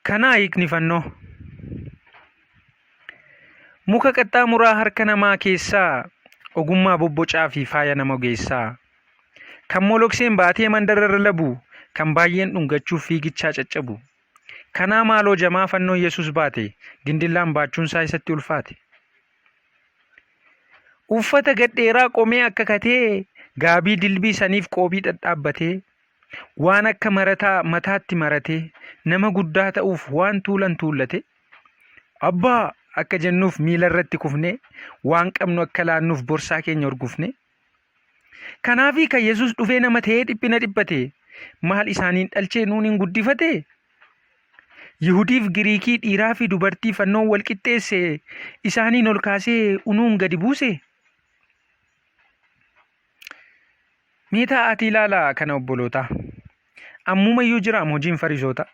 Kanaa hiikni fannoo. Muka qaxxaamuraa harka namaa keessaa ogummaa bobbocaa fi faaya nama ogeessaa. Kan molokseen baatee mandararra labu, kan baay'een dhungachuuf fiigichaa caccabu. Kanaa maaloo jamaa fannoo Yesuus baate, gindillaan baachuunsaa isatti ulfaate. Uffata gadheeraa qomee akka katee, gaabii dilbii saniif qoobii dhadhaabbatee, waan akka marataa mataatti maratee, nama guddaa ta'uuf waan tuulan tuullate, abbaa akka jennuuf miila irratti kufnee, waan qabnu akka laannuuf borsaa keenya urgufne. Kanaafii kan Yesuus dhufee nama ta'ee dhiphina dhiphate, maal isaaniin dhalchee nuun hin guddifate? Yihudiif Giriikii dhiiraa fi dubartii fannoon wal qixxeesse, isaaniin ol kaasee unuun gadi buuse. Mee taa'aatii ilaalaa kana obbolootaa. Ammumayyuu jiraam hojiin Fariisootaa.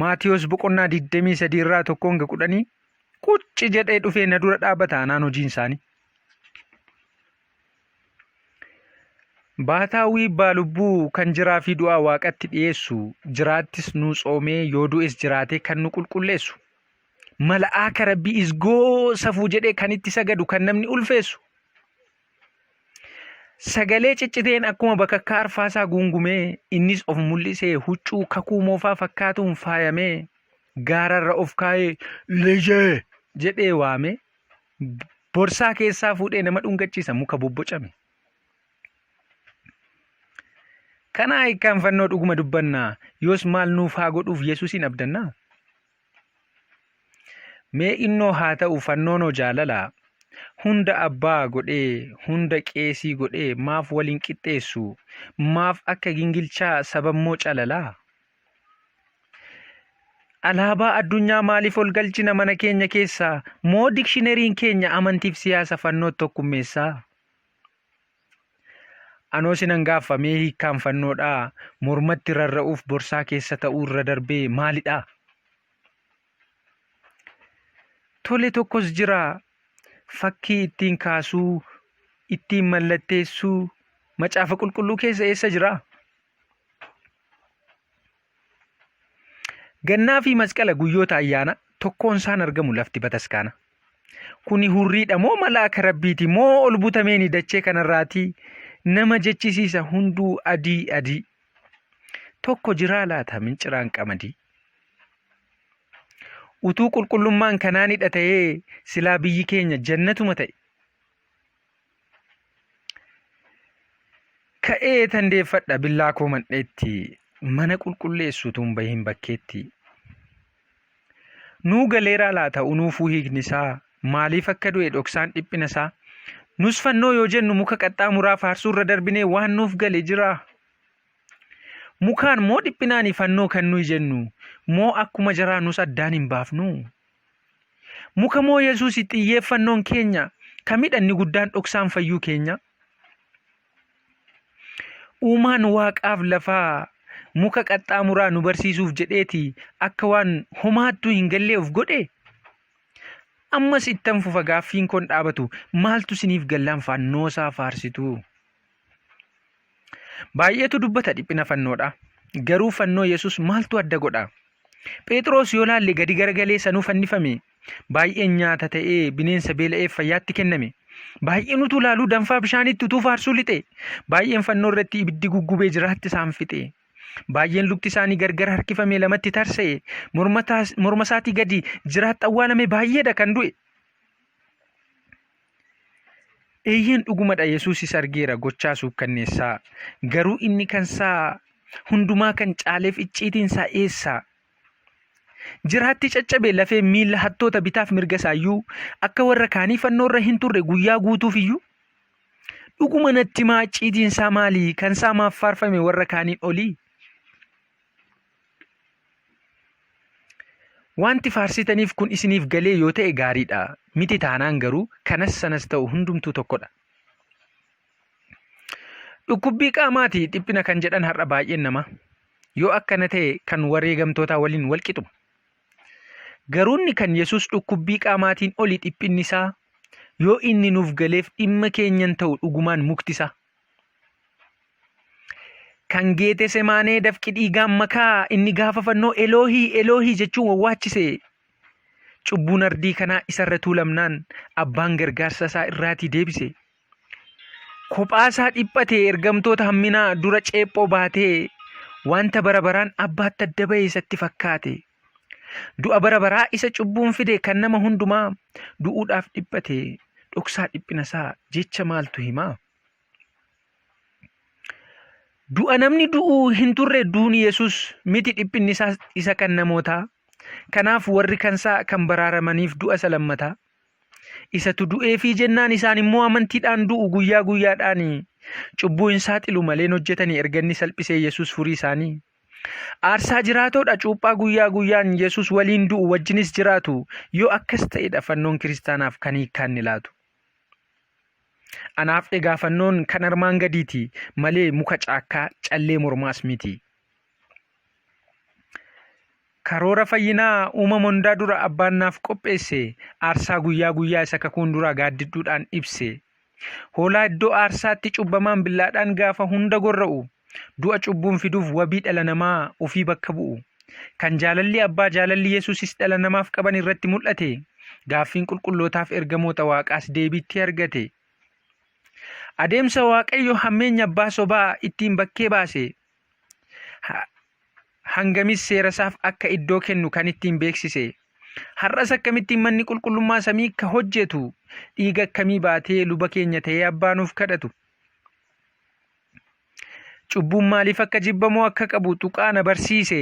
Maatiyos boqonnaa 23 irraa 1 hanga 10 qucci jedhee dhufee na dura dhaabata anaan hojiin isaanii. Baataawwii Abbaa Lubbuu kan jiraa fi du'aa Waaqatti dhiyeessu, jiraattis nuu tsoomee yoo du'es jiraatee kan nu qulqulleessu. Mala'aaka Rabbii isgoo safuu jedhee kan itti sagadu kan namni ulfeessu. Sagalee cicciteen akkuma bakakkaa arfaasaa guungumee innis of mul'isee huccuu kakuu moofaa fakkaatuun faayamee gaararra of kaa'ee lijee jedhee waamee borsaa keessaa fuudhee nama dhungachiisa muka bobbocame. Kanaa hiikkaan fannoo dhuguma dubbannaa yoos maal nuuf haa godhuuf Yesuusiin abdannaa? Mee innoo haa ta'u fannoonoo jaalala hunda abbaa godhee hunda qeesii godhee maaf waliin qixxeessu maaf akka gingilchaa sabammoo calalaa? Alaabaa addunyaa maaliif ol galchina mana keenya keessaa? Moo dikshineriin keenya amantiif siyaasa fannootti tokkummeessaa? Anoo sinan gaaffa mee hiikkaan fannoodhaa mormatti rarra'uuf borsaa keessa ta'uu irra darbee maalidhaa? Tole tokkos jira fakkii ittiin kaasuu, ittiin mallatteessuu macaafa qulqulluu keessa eessa jiraa? Gannaa fi masqala guyyoota ayyaana tokkoon isaan argamu lafti bataskaana. Kuni hurriidha moo malaaka rabbiiti moo ol butameeni dachee kanarraati nama jechisiisa hunduu adii adii. Tokko jiraa laata minciraan qamadii. Utuu qulqullummaan kanaanidha ta'ee silaa biyyi keenya jannatuma ta'e. Ka'ee tan deeffadha billaa koo mandheetti mana qulqulleessu utuu hin bahin bakkeetti. Nuu galeeraa laata unuufuu hiikni isaa maaliif akka du'e dhoksaan dhiphina isaa. Nus fannoo yoo jennu muka qaxxaamuraa faarsuurra darbinee waan nuuf gale jira. Mukaan moo dhiphinaani fannoo kan nuyi jennu moo akkuma jaraa nus addaan hin baafnu. Muka moo Yesuusi xiyyeeffannoon keenya kamidha inni guddaan dhoksaan fayyuu keenya? Uumaan waaqaaf lafaa muka qaxxaamuraa nu barsiisuuf jedheeti akka waan homaattuu hin gallee of godhe? Ammas ittan fufa gaaffiin koon dhaabatu maaltu siniif gallaan fannoosaa faarsitu? Baay'eetu dubbata dhiphina fannoodha. Garuu fannoo Yesuus maaltu adda godha? Phexros yoo laalle gadi garagalee sanuu fannifame. Baay'een nyaata ta'ee bineensa beela'eef fayyaatti kenname. Baay'een utuu laaluu danfaa bishaanitti utuu faarsuu lixe. Baay'een fannoo irratti ibiddi guggubee jiraatti isaan fixe. Baay'een lukti isaanii gargar harkifamee lamatti tarsa'e. Morma isaatii gadi jiraatti awwaalame baay'eedha kan du'e. Eeyyeen dhugumadha Yesuusis argeera gochaa suukkanneessaa. Garuu inni kansaa hundumaa kan caaleef icciitiin isaa eessa? Jiraatti caccabe lafee miilla hattoota bitaaf mirga isaayyuu akka warra kaanii fannoorra hin turre guyyaa guutuuf iyyuu. Dhuguma natti himaa icciitiin isaa maali? Kan isaa maaf faarfame warra kaaniin olii? Wanti faarsitaniif kun isiniif galee yoo ta'e gaariidha. Miti taanaan garuu kanas sanas ta'u hundumtuu tokkodha. Dhukkubbii qaamaati dhiphina kan jedhan har'a baay'een namaa. Yoo akkana ta'e kan wareegamtootaa waliin wal qixuma. Garuu inni kan Yesuus dhukkubbii qaamaatiin oli dhiphinni isaa yoo inni nuuf galeef dhimma keenyan ta'u dhugumaan mukti isaa. Kan Geetesemaanee dafqi dhiigaan makaa inni gaafa fannoo Eloohii Eloohii jechuun wawwaachise. Cubbuun ardii kanaa isarra tuulamnaan abbaan gargaarsa isaa irraatii deebise. Kophaa isaa dhiphate ergamtoota hamminaa dura ceephoo baatee wanta bara baraan abbaatti adda ba'e isatti fakkaate. Du'a bara baraa isa cubbuun fide kan nama hundumaa du'uudhaaf dhiphate dhoksaa dhiphina isaa jecha maaltu himaa? Du'a namni du'u hin turre duuni Yesuus miti dhiphinni isaa isa kan namootaa. Kanaaf warri kansaa kan baraaramaniif du'a isa lammataa. Isatu du'eefii jennaan isaan immoo amantiidhaan du'u guyyaa guyyaadhaan cubbuu hin saaxilu maleen hojjetanii erga inni salphisee Yesuus furii isaanii. Aarsaa jiraatoodha cuuphaa guyyaa guyyaan Yesuus waliin du'u wajjinis jiraatu yoo akkas ta'edha fannoon kiristaanaaf kan hiikkaan ni laatu. Anaaf egaa fannoon kan armaan gadiiti malee muka caakkaa callee mormaas miti. Karoora fayyinaa uumama hundaa dura abbaan naaf qopheesse aarsaa guyyaa guyyaa isa kakuun duraa gaaddidduudhaan ibse. Hoolaa iddoo aarsaatti cubbamaan billaadhaan gaafa hunda gorra'u du'a cubbuun fiduuf wabii dhala namaa ofii bakka bu'u. Kan jaalalli abbaa jaalalli Yesuusis dhala namaaf qaban irratti mul'ate gaaffiin qulqullootaaf ergamoota waaqaas deebiitti argate. Adeemsa Waaqayyo hammeenya abbaa sobaa ittiin bakkee baase hangamis seerasaaf akka iddoo kennu kan ittiin beeksise. Har'as akkamittiin manni qulqullummaa samii akka hojjetu dhiiga akkamii baatee luba keenya ta'ee abbaa nuuf kadhatu. Cubbuun maaliif akka jibbamuu akka qabu tuqaa na barsiise.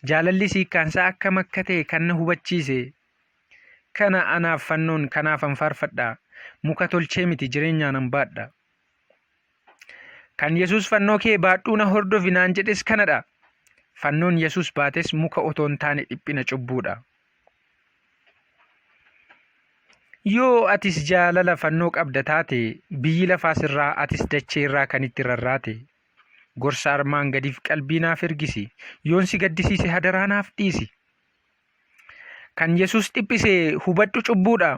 Jaalalli hiikkaansaa akkam akka ta'e kan na hubachiise. Kana anaaf fannoon kanaafan faarfadha. Muka tolchee miti jireenyaanan baadha. Kan Yesuus fannoo kee baadhuu na hordofi naan jedhes kanadha. Fannoon Yesuus baates muka otoo hin taane dhiphina cubbuudha. Yoo atis jaalala fannoo qabda taate biyyi lafaa sirraa atis dachee irraa kan itti rarraate. Gorsa armaan gadiif qalbii naaf ergisi. Yoon si gaddisiise hadaraa naaf dhiisi. Kan Yesuus dhiphise hubadhu cubbuudha.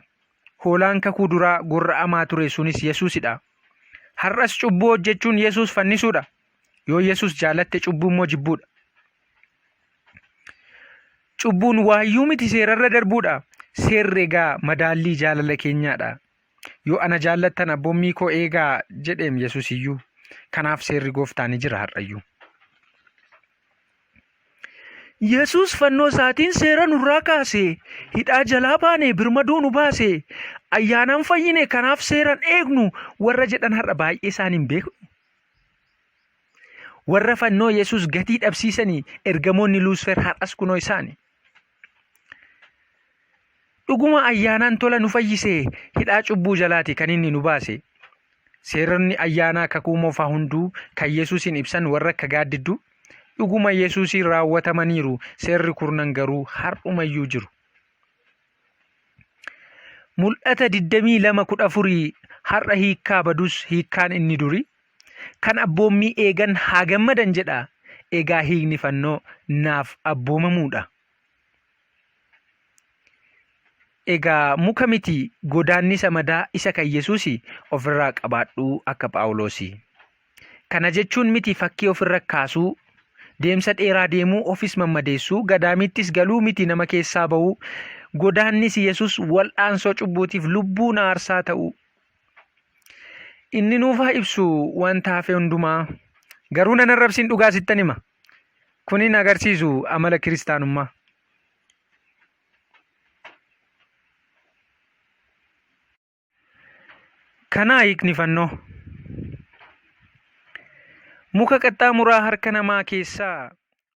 Hoolaan kakuu duraa gorra'amaa ture sunis Yesuusidha. Har'as cubbuu hojjechuun Yesuus fannisuudha. Yoo Yesuus jaalatte cubbuu immoo jibbuudha. Cubbuun waayyuu miti seerarra darbuudha. Seerri egaa madaallii jaalala keenyaadha. Yoo ana jaallattan abboommii koo eegaa jedheem Yesuus iyyuu. Kanaaf seerri gooftaa ni jira har'ayyuu. Yesuus fannoo isaatiin seera nurraa kaase, hidhaa jalaa baane, birmaduu nu baase, ayyaanaan fayyine, kanaaf seeran eegnu warra jedhan har'a baay'ee isaan hin beeknu. Warra fannoo Yesuus gatii dhabsiisanii ergamoonni Luusfer har'as kunoo isaani. Dhuguma ayyaanaan tola nu fayyise, hidhaa cubbuu jalaati kan inni nu baase. Seeronni ayyaanaa kakuu moofaa hunduu kan Yesuusiin ibsan warra akka gaaddidduu dhuguma Yesuusiin raawwatamaniiru, seerri kurnan garuu har'umayyuu jiru. Mul'ata 22:14 har'a hiikkaa badus hiikkaan inni duri kan abboommii eegan haa gammadan jedha. Egaa hiikni fannoo naaf abboomamuudha. Egaa muka miti godaannisa madaa isa kan Yesuusi ofirraa qabaadhuu akka Phaawuloosi. Kana jechuun miti fakkii ofirra kaasuu, deemsa dheeraa deemuu ofis mammadeessuu, gadaamiittis galuu miti nama keessaa ba'uu, godaannisi Yesuus wal'aansoo cubbuutiif lubbuun aarsaa ta'uu. Inni nuuf haa ibsu wanta hafe hundumaa. Garuu nan arrabsin dhugaa sittan hima. Kun hin agarsiisu amala kiristaanummaa. Kanaa hiikni fannoo. Muka qaxxaamuraa harka namaa keessaa.